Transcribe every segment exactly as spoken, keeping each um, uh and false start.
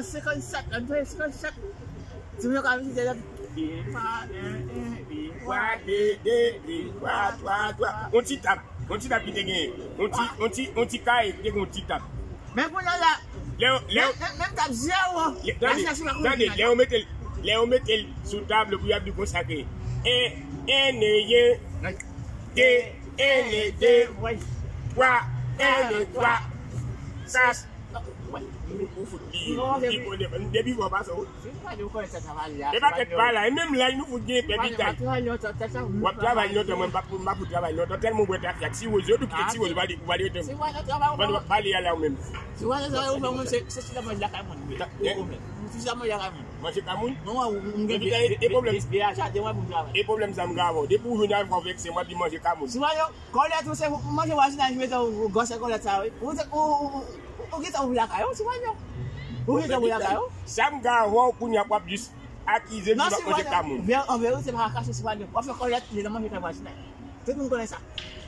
nan senkannsèt, nan senkannsèt. Ti moun yo ka vizite lè. Twa, de, de, de, twa, twa, twa. On ti tab. On ti tab ki te genyen. On ti, on ti, on ti kay ki te gen on ti tab. Men kounye a la, lè, lè, men, men tab zewo. Lè, tande, tande, lè yo mete l, lè yo mete l sou tab pou y ap di konsa ke en, en e en, de, en e de, twa, en e twa, sa, ou fout li, li konnen, depi vwa pa sa, wi. E pa tèt pa la, e menm laj nou fout gen pè bitay. W ap travay lontan, mwen m pa pou, m pa pou travay lontan, tèlman w wè trafik ak Ti Woz, yo tou kite Ti Woz, ou va li, ou va li rete. Pandan w ap pale a la ou menm. Si w ale travay, ou fè moun se, se ti la manje lakay moun. Ou, ou, ou, si la manje lakay moun. Manje kay moun? Mwen, mwen, mwen gen de, de, de, de, de jaden, mwen pou travay. E pwoblèm sa m gen avè w. Depi w vin avè w vekse, mwen di manje kay moun. Si w ale, kòlèt ou se pou manje wazinaj, mete w, ou gòse kòlèt sa, wi. Ou se, ou, ou, ou, ou, ou gentan ouvri lakay ou, si w ale. Ou gentan ouvri lakay ou. Sa m gen avè w, kounye a w ap jis akize m di m ap manje kay moun. Non, si w ale, an verite, pa kache, si w ale, w ap fè kòlèt, li nan manje kay wazinaj. Tout moun konnen sa.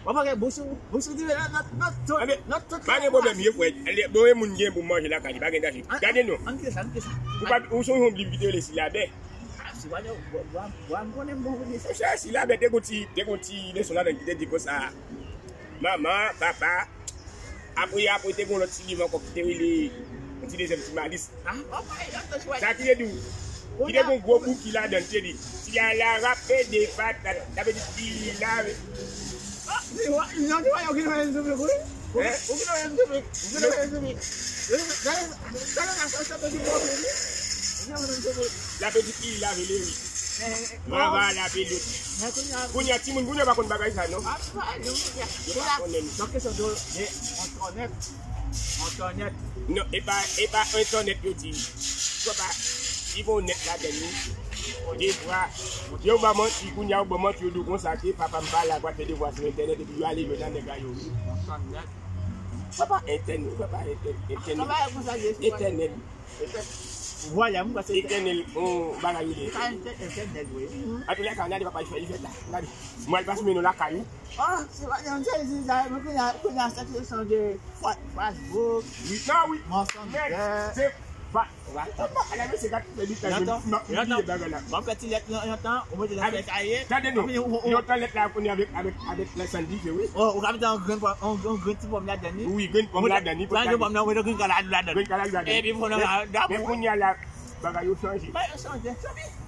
W ap wè bouch ou, bouch ou dife nan, nan, nan tout, nan tout. Pa gen pwoblèm, ye frè. Bon, e moun gen pou manje lakay li, pa gen danje. Gade non. Ann kite sa, ann kite sa. Ou pa, ou sonje yon liv ki te rele Silabè? Ah, si w pa, w, w, w, w konnen bon pou di sa. Monchè, Silabè te gon ti, te gon ti leson ladan ki te di konsa. Manman, papa, apre, apre te gon lòt ti liv ankò ki te rele yon ti dezyèm ti malis. Sa ki te di w, ki te gon gwo bouki ladan l, te di, ti a la rape de patat, sa vle di ti lave. Hein? L ap di ti lave le wi. Vava lave lòt. Kounye a timoun, kounye a pa konn bagay sa non. Yo pa konnen. Non, e pa, e pa entènèt yo di. Papa, li gon nèt ladan li. Defwa, yo ba manti, kounye a yo ba manti, yo di w konsa ke papa m pa la, pral fè devwa sou entènèt, epi yo ale jwenn a nèg a yo wi. Papa entènèt, papa entènèt, entènèt. Vwala, mwen panse entènèt, on bagay yo de. Antouka, gade papa, li fè, li fè la. Gade. Mwen al pase mennen lakay ou. Oh, se pa yon sezi sa, men kounye a, kounye a, se kesyon de Facebook, wi, non, wi. Messenger. Mwen fè ti lèt nan yon tan, ou mete nan fè kaye. Gade non, yon tan lèt la konnen avèk, avèk, avèk lè sann dife, wi. Oh, ou ka mete yon grenn pòm, yon, yon grenn ti pòm ladan li. Wi, grenn pòm ladan li. Ou mete grenn pòm nan, ou mete grenn kalalou ladan. Grenn kalalou ladan. Epi pòm nan, men kounye a la, bagay yo chanje. Bagay yo chanje.